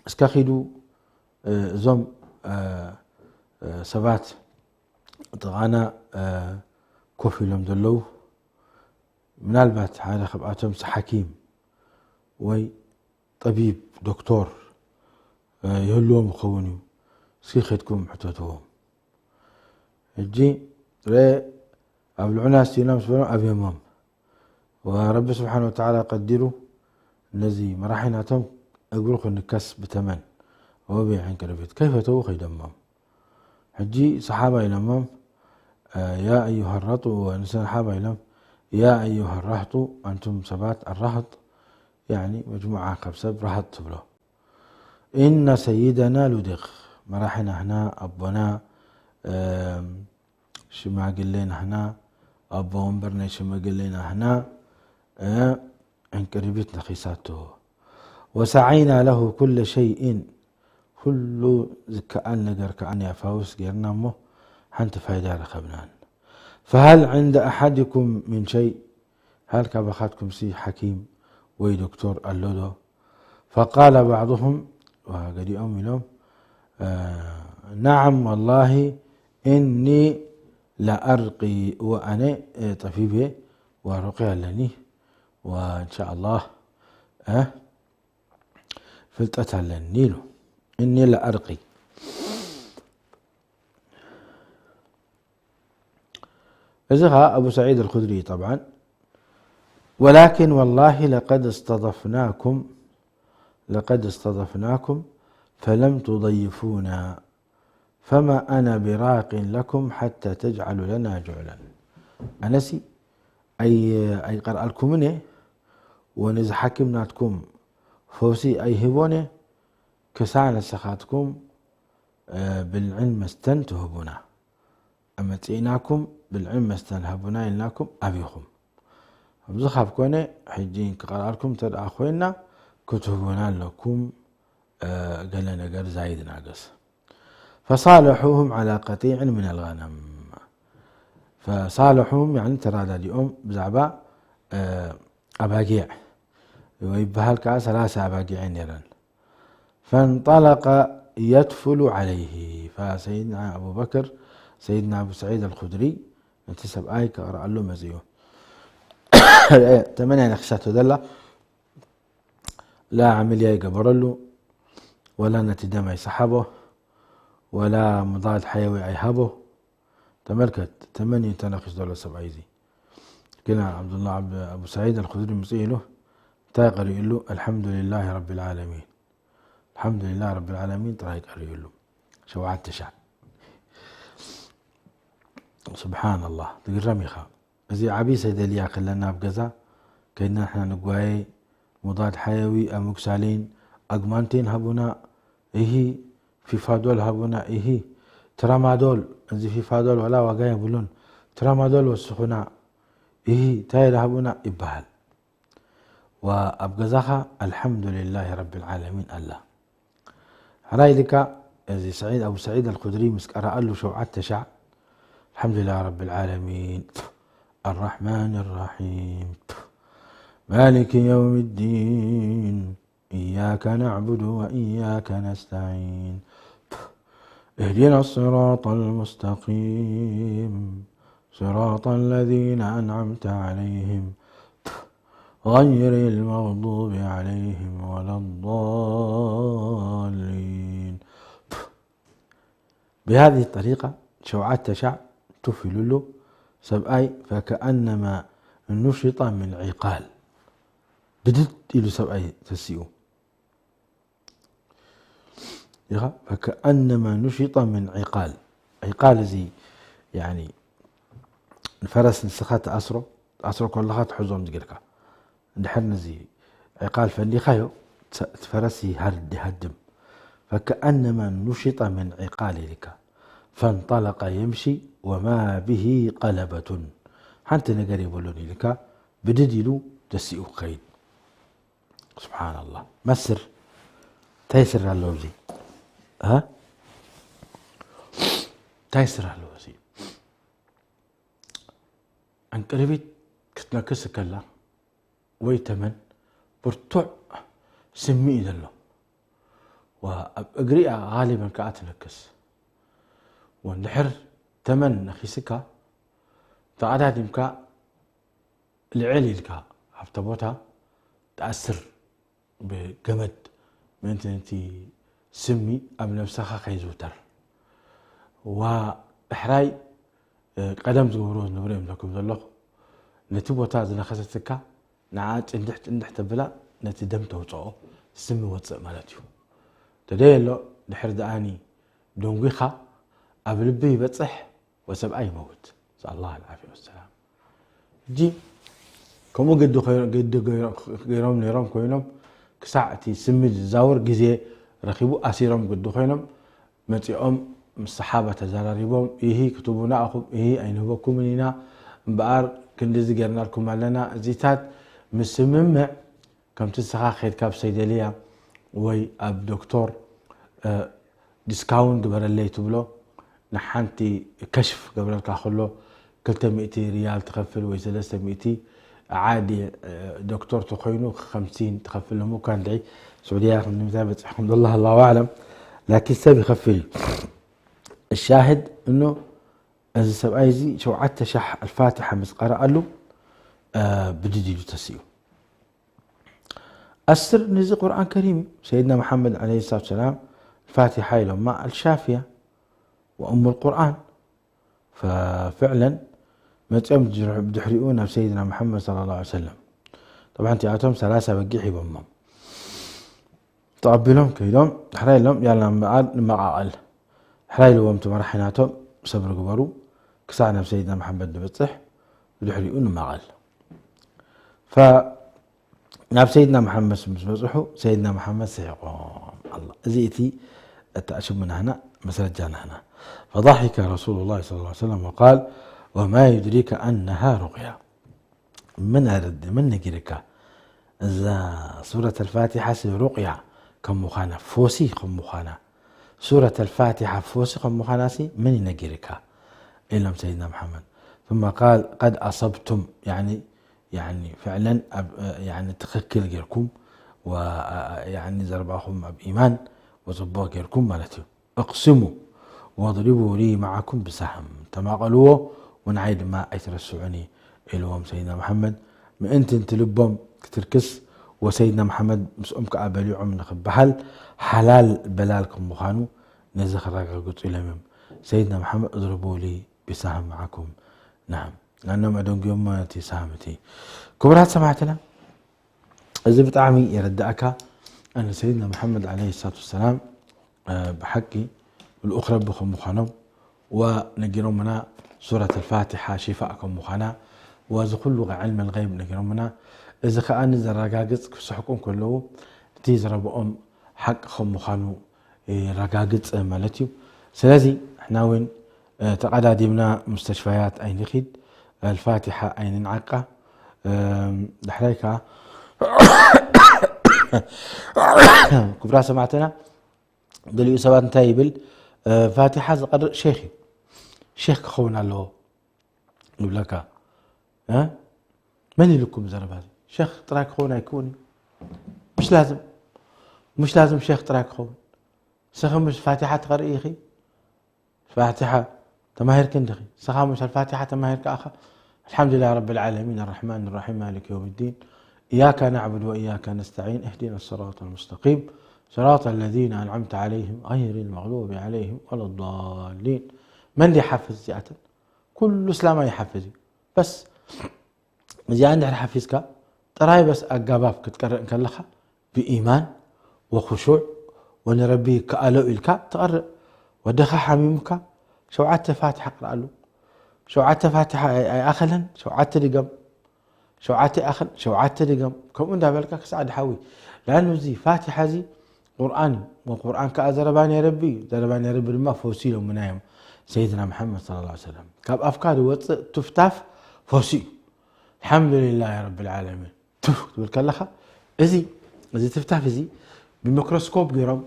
እስከ ኺዱ፣ እ፣ እዞም፣ እ፣ እ፣ ሰባት ጥቓና፣ እ፣ ኮፍ ኢሎም ዘለዉ፣ ምናልባት ሓደ ካብኣቶም ሓኪም ወይ ጠቢብ፣ ዶክቶር፣ እ፣ ይህልዎም ይኸውን እዩ። እስኪ ኸድኩም ሕተትዎም። ሕጂ ረ-፣ ኣብ ልዑና ስቲና ምስ በሎም ኣብዮሞም። ወረቢ ስብሓን ወተዓላ ቀዲሩ ነዚ መራሒ ናቶም እግሩ ክንከስ ብተመን ወብዕንቅርቢት ከይፈተዉ ኸይደሞም። ሕጂ ሰሓባ ኢሎሞም፣ እ፣ ያ ኣዩሃ ራጡ፣ ንሰሓባ ኢሎም፣ ያ ኣዩሃ ራህጡ፣ ኣንቱም ሰባት ኣራህጥ፣ ያዕኒ መጅሙዓ ካብ ሰብ ራህጥ ትብሎ። ኢነ ሰይደና ሉዲቕ፣ መራሒ ናህና፣ ኣቦና፣ እም፣ ሽማግሌ ናህና፣ ኣቦ ወንበር ናይ ሽማግሌ ናህና፣ እ፣ ዕንቅርቢት ነኺሳቶ። ወሰዓይና ለሁ ኩለ ሸይእን፣ ኩሉ ዝከኣል ነገር ከኣ ናይ ኣፋውስ ጌርና እሞ ሓንቲ ፋይዳ ረኸብናን። ፈሃል ዕንደ ኣሓድኩም ምን ሸይ፣ ሃል ካባኻትኩምሲ ሓኪም ወይ ዶክቶር ኣሎ ዶ? ፈቃለ ባዕድሁም፣ ገሊኦም ኢሎም፣ እ፣ ነዓም ወላሂ እኒ ለኣርቂ፣ እወ ኣነ፣ እ፣ ጠቢብ እየ፣ ወሩቅያ ኣለኒ፣ ወእንሻ ኣላህ፣ እ፣ ፍልጠት ኣለኒ ኢሉ። እኒ ለኣርቂ። እዚ ኸዓ ኣቡ ሰዒድ ኣልኹድሪ እዩ፣ ጠብዓን። ወላኪን ወላሂ ለቀድ እስተضፍናኩም፣ ለቀድ እስተضፍናኩም ፈለም ቱضይፉና ፈማ ኣና ቢራቂን ለኩም ሓታ ተጅዓሉ ለና ጁዕላን። ኣነሲ ኣይ-፣ ኣይቀርኣልኩምን እየ፣ ወነዚ ሓኪም ናትኩም ፈውሲ ኣይህቦን እየ፣ ክሳዕ ንስኻትኩም፣ እ፣ ብልዕን መስተን ትህቡና። ኣመጺእናኩም ብልዕን መስተን ሃቡና ኢልናኩም ኣቢኹም። ከምዚ ካብ ኮነ፣ ሕጂ ክቐርኣልኩም እንተ ደኣ ኮይና፣ ክትህቡና ኣለኩም፣ እ፣ ገለ ነገር ዛይድ ናገስ። ፈሳለሑሁም ዓላ ቀጢዕን ምን ኣልገነም። ፈሳለሑሁም፣ ያዕኒ ተረዳዲኦም ብዛዕባ፣ እ፣ ኣባጊዕ፣ ወይ ይበሃል ከኣ ሰላሳ ኣባጊዕ ነይረን። ፈንጠለቀ የትፍሉ ዓለይሂ። ፈሰይድና ኣቡበክር፣ ሰይድና ኣቡ ሰዒድ ኣልኹድሪ፣ ነቲ ሰብኣይ ከቕርኣሉ መጺኡ። ተመን እያ ነኺሳቶ ዘላ፣ ላ ዓመልያ ይገበረሉ፣ ወላ ነቲ ደም ኣይሰሓቦ፣ ወላ ሙዳድ ሓየዊ ኣይሃቦ። ተመልከት፣ ተመን እዩ ተነኺሱ ዘሎ ሰብኣይ እዚ። ግና ዓብዱላህ ዓብ-፣ ኣቡ ሰዒድ ኣልኹድሪ ምጽእ ኢሉ እንታይ ቀሪኡሉ? ኣልሓምዱሊላህ ረቢል ዓለሚን። ኣልሓምዱሊላህ ረቢል ዓለሚን ጥራይ ቀሪኡሉ። ሸውዓተ ሻዕ። ሱብሓነላህ፣ ትግረም ኢኻ። እዚ ዓቢ ሰደልያ ከለና ኣብ ገዛ ከይድና ንሕና ንጓየ፣ ሙዳድ ሓየዊ፣ ኣሞክሳሊን፣ ኣግማንቲን ሃቡና፣ ኢሂ፣ ፊፋዶል ሃቡና፣ ኢሂ፣ ትራማዶል፣ እዚ ፊፋዶል ዋላ ዋጋ የብሉን፣ ትራማዶል ወስኹና፣ ኢሂ፣ እንታይ ሃቡና ይበሃል። ወኣብ ገዛኻ ኣልሓምዱሊላሂ ረቢል ዓለሚን ኣላ። ሕራይ ኢልካ፣ እዚ ሰዒድ፣ ኣቡ ሰዒድ ኣልኹድሪ ምስ ቀረኣሉ ሸውዓተ ሻዕ፣ ኣልሓምዱሊላህ ረቢል ዓለሚን፣ الرحمن الرحيم. مالك يوم الدين. إياك نعبد وإياك نستعين. اهدنا الصراط المستقيم. صراط الذين أنعمت عليهم. غير المغضوب عليهم ولا الضالين. ብሃذه ጠሪቃ ሸውዓተ ሻዕ ቱፍ ኢሉሉ ሰብኣይ ፈከኣነማ ኑሽጣ ምን ዒቃል ብድድ ኢሉ ሰብኣይ ተሲኡ ኢኻ። ፈከኣነማ ኑሽጣ ምን ዒቃል። ዒቃል እዚ ያኒ ንፈረስ ንስኻ ትኣስሮ ትኣስሮ ከለኻ ትሕዞም ዝጌርካ እንድሕር ነዚ ዕቃል ፈሊኻዮ እቲ ፈረስ ይሃድም። ፈከኣነማ ኑሽጠ ምን ዕቃል ኢልካ ፈንጠለቀ የምሺ ወማ ብሂ ቀለበቱን ሓንቲ ነገር የብሉን ኢልካ ብድድ ኢሉ ተሲኡ ክኸይድ። ስብሓንላ መስር እንታይ ስር ኣለዎ እዚ እንታይ ስር ኣለዎ እዚ ዕንቅርቢት ክትነክስ ከላ ወይ ተመን ብርቱዕ ስሚ እዩ ዘሎ። ኣብ እግሪኣ غالبا ከኣ ትነክስ። ወንድሕር ተመን ነኺስካ ተቐዳዲምካ ልዕል ኢልካ ኣብተ ቦታ ትኣስር ብገመድ ምእንቲ ነቲ ስሚ ኣብ ነብስኻ ከይዝውተር። ዋ ዳሕራይ ቀደም ዝገብርዎ ዝነበሩ እዮም ዘኩም ዘለኹ። ነቲ ቦታ ዝነኸሰትካ ንዓ ጭንድሕ ጭንድሕ ተብላ ነቲ ደም ተውፅኦ ስሚ ወፅእ ማለት እዩ። ተደየሎ ድሕር ደኣኒ ደንጒኻ ኣብ ልቢ ይበፅሕ ወሰብኣይ ይመውት። ኣላ ዓፊ ወሰላም። ሕጂ ከምኡ ግዲ ገይሮም ነይሮም ኮይኖም ክሳዕ እቲ ስሚ ዝዛወር ግዜ ረኺቡ ኣሲሮም ግዲ ኮይኖም መፂኦም ምስ ሰሓባ ተዘራሪቦም፣ ኢሂ ክትቡና ኣኹም፣ ኢሂ ኣይንህበኩምን ኢና፣ እምበኣር ክንድዚ ጌርናልኩም ኣለና። እዚታት ምስ ስምምዕ ከምቲ ንስኻ ከይድካ ኣብ ሰይደልያ ወይ ኣብ ዶክቶር ዲስካውን ግበረለይ ትብሎ ንሓንቲ ከሽፍ ገብረልካ ከሎ ክልተ ሚእቲ ሪያል ትኸፍል ወይ ሰለስተ ሚእቲ ዓዲ ዶክተር ተኮይኑ ከምሲን ትኸፍል እሞ እኳ እንድዒ ስዑድያ ክንምንታይ በፂሕኩም ዘሎ ኣላሁ ኣዕለም ላኪን ሰብ ይኸፍል እዩ። ሻህድ እኖ እዚ ሰብኣይ እዚ ሸውዓተ ሻሕ ኣልፋትሓ ምስ ቀረኣሉ ብድድ ኢሉ ተሲኡ። ኣስር ንዚ ቁርኣን ከሪም ሰይድና መሓመድ ዓለይሂ ሰላቱ ሰላም ፋቲሓ ኢሎማ ኣልሻፍያ ወእሙ ልቁርኣን ፈፍዕለን መፂኦም ብድሕሪኡ ናብ ሰይድና መሓመድ ሰለላሁ ዐለይሂ ወሰለም ጠብዓ እቲኣቶም ሰላሳ በጊዕ ሂቦሞም ተቐቢሎም ከይዶም ሕራይ ኢሎም ያላ እምበኣር ንመቓቐል ሕራይ ኢልዎም እቲ መራሒ ናቶም ሰብሪ ግበሩ ክሳዕ ናብ ሰይድና መሓመድ ንበፅሕ ብድሕሪኡ ንመቐል ናብ ሰይድና መሓመድ ምስ በፅሑ ሰይድና መሓመድ ስሒቖም ኣላ እዚ እቲ እቲ ኣሽሙ ናህና መስረጃ ናህና فضحك رسول الله صلى الله عليه وسلم وقال وما يدريك أنها رقية من أرد من نجرك እዛ ሱረት الفاتحة ሲ رقية ከም ምዃና ፈውሲ ከም ምዃና ሱረት الفاتحة ፈውሲ ከም ምዃና ሲ من ይነግርካ ኢሎም ሰይድና መሓመድ ثم قال قد أصبتم يعني ፍዕለን ትኽክል ጌርኩም ዘረባኹም ኣብ ኢማን ወፅቡቕ ጌርኩም ማለት እዩ። اقسموا واضربوا لي معكم بسهم ተማቐልዎ ወንዓይ ድማ ኣይትረስዑኒ ኢልዎም ሰይድና መሓመድ ምእንቲ እንቲ ልቦም ክትርክስ ወሰይድና መሓመድ ምስኦም ከዓ በሊዖም ንክበሃል ሓላል በላል ከም ምዃኑ ነዚ ክረጋግፁ ኢሎም እዮም ሰይድና መሓመድ اضربوا لي بسهم معكم نعم لأنهم ኣደንጉዮሞ ነቲ ሳህም እቲ ክቡራት ሰማዕትና እዚ ብጣዕሚ የረዳእካ ኣነ ሰይድና መሓመድ ዓለይሂ ሰላቱ ወሰላም ብሓቂ ልኡኽ ረቢ ከም ምዃኖም ወነጊሮምና ሱረት ኣልፋቲሓ ሽፋእ ከም ምዃና ወዚ ኩሉ ዕልሚ ልገይብ ነጊሮምና እዚ ከኣ ዘረጋግፅ ክስሕቁ ከለዉ እቲ ዝረብኦም ሓቂ ከም ምዃኑ የረጋግፅ ማለት እዩ ስለዚ ንሕና እውን ተቐዳዲምና ሙስተሽፋያት ኣይንኺድ ኣልፋቲሓ ኣይንንዓቃ ዳሕራይ ከዓ ክቡራ ሰማዕትና ገሊኡ ሰባት እንታይ ይብል ፋቲሓ ዝቀርእ ሼክ እዩ ሼክ ክኸውን ኣለዎ ይብለካ እ? መን ኢልኩም ዘረባ እዚ? ሸኽ ጥራይ ክኸውን ኣይክውን እዩ። ምሽ ላዝም፣ ምሽ ላዝም ሸኽ ጥራይ ክኸውን። ሰኸ ምሽ ፋቲሓ ትቐርኢ ኢኺ? ፋቲሓ ተማሂርክ እንዲኺ? ሰኻ ምሽ ኣልፋቲሓ ተማሂርክ ኣኻ? الحمد لله رب العالمين الرحمن الرحيم مالك يوم الدين إياك نعبد وإياك نستعين اهدنا الصراط المستقيم صراط الذين أنعمت عليهم غير المغضوب عليهم ولا الضالين መን ድዩ ሓፍዝ እዚኣተን? ኩሉ እስላማይ ይሓፍዝ እዩ። በስ እዚኣ እንድሕር ሓፊዝካ ጥራይ በስ ኣጋባብ ክትቀርእ እንከለኻ ብኢማን ወኹሹዕ ወንረቢ ይከኣሎ ኢልካ ትቐርእ። ወደኻ ሓሚሙካ ሸውዓተ ፋትሓ ቅርኣሉ። ሸውዓተ ፋትሓ ኣይ- ኣይኣኸለን፣ ሸውዓተ ድገም፣ ሸውዓተ ይኣኸል፣ ሸውዓተ ድገም። ከምኡ እንዳበልካ ክሳዕ ድሓዊ። ለኣኑ እዚ ፋትሓ እዚ ቁርኣን እዩ። ወቁርኣን ከዓ ዘረባ ናይ ረቢ እዩ። ዘረባ ናይ ረቢ ድማ ፈውሲ ኢሎምና እዮም ሰይድና መሓመድ ሰለላሁ ዐለይሂ ወሰለም። ካብ ኣፍካ ዝወፅእ ቱፍታፍ ፈውሲ እዩ። ኣልሓምዱሊላህ ረብል ዓለሚን። ቱፍ ክትብል ከለኻ እዚ እዚ ትፍታፍ እዚ ብሚክሮስኮፕ ገይሮም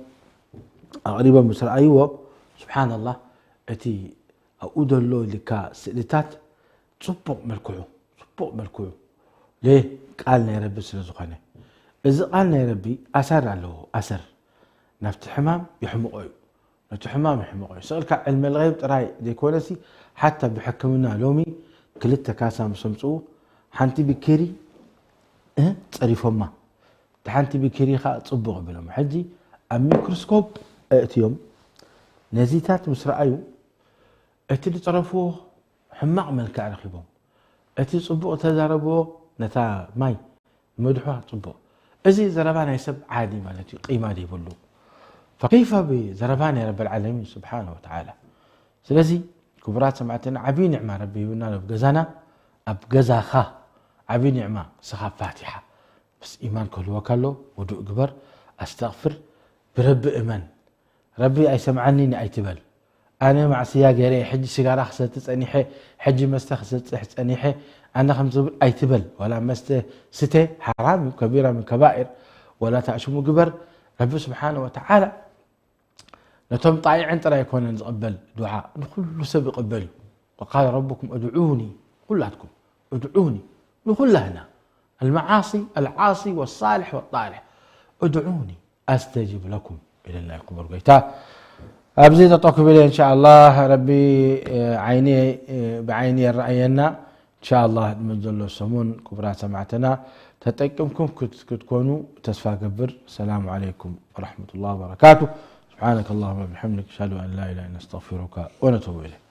ኣቕሪቦም ምስ ረኣይዎ፣ ስብሓንላህ፣ እቲ ኣብኡ ዘሎ ልካ ስእልታት ፅቡቕ መልክዑ ፅቡቕ መልክዑ ቃል ናይ ረቢ ስለ ዝኾነ፣ እዚ ቃል ናይ ረቢ ኣሰር ኣለዎ። ኣሰር ናብቲ ሕማም የሕምቖ እዩ። ነቲ ሕማም የሕምቖ እዩ። ስቕልካ ዕልመ ልገይብ ጥራይ ዘይኮነሲ፣ ሓታ ብሕክምና ሎሚ ክልተ ካሳ ምስ ኣምፅኡ፣ ሓንቲ ብኪሪ እ፣ ፀሪፎማ፣ እቲ ሓንቲ ብኪሪ ከዓ ፅቡቕ ይብሎም። ሕጂ ኣብ ሚክሮስኮፕ ኣእትዮም ነዚታት ምስ ረኣዩ፣ እቲ ዝፀረፍዎ ሕማቕ መልክዕ ረኺቦም፣ እቲ ፅቡቕ ዝተዛረብዎ ነታ ማይ መድሖ ጽቡቕ። እዚ ዘረባ ናይ ሰብ ዓዲ ማለት እዩ፣ ቂማ ዘይብሉ። ፈከይፈ ብዘረባ ናይ ረብል ዓለሚን ስብሓነ ወተዓላ። ስለዚ ክቡራት ሰማዕትና፣ ዓብዪ ኒዕማ ረቢ ሂቡና ኣብ ገዛና፣ ኣብ ገዛኻ ዓብዪ ኒዕማ ንስኻ ፋቲሓ። ምስ ኢማን ክህልወካ ኣሎ፣ ውዱእ ግበር፣ ኣስተቕፍር፣ ብረቢ እመን። ረቢ ኣይሰምዓኒን ኣይትበል። ኣነ ማዕስያ ገይረ ሕጂ ስጋራ ክሰቲ ጸኒሐ፣ ሕጂ መስተ ክሰጥሕ ጸኒሐ፣ ኣነ ከምዚ ዝብል ኣይትበል። ዋላ መስተ ስተ ሓራም እዩ፣ ከቢራ ምን ከባኢር፣ ዋላ ታእሽሙ ግበር። ረቢ ስብሓነ ወተዓላ ነቶም ጣይዕን ጥራይ ኣይኮነን ዝቕበል ዱዓ፣ ንኹሉ ሰብ ይቕበል እዩ። ወቃለ ረቡኩም እድዑኒ፣ ኩላትኩም እድዑኒ፣ ንኹላህና፣ المعاصي، العاصي والصالح والطالح، ادعوني أستجب لكم ኢለና እዩ ክቡር ጎይታ። ኣብዚ ጠጠው ክብል እየ፣ እንሻኣላህ ረቢ፣ እ፣ ዓይኒ፣ እ፣ ብዓይኒ የረኣየና። እንሻኣላህ ድመ ዘሎ ሰሙን ክቡራት ሰማዕትና ተጠቂምኩም ክት-፣ ክትኮኑ ተስፋ ገብር። ሰላሙ ዓለይኩም ወረሕመቱላህ ወበረካቱ። سبحانك اللهم وبحمدك أشهد أن لا إله إلا أنت أستغفرك ونتوب إليك.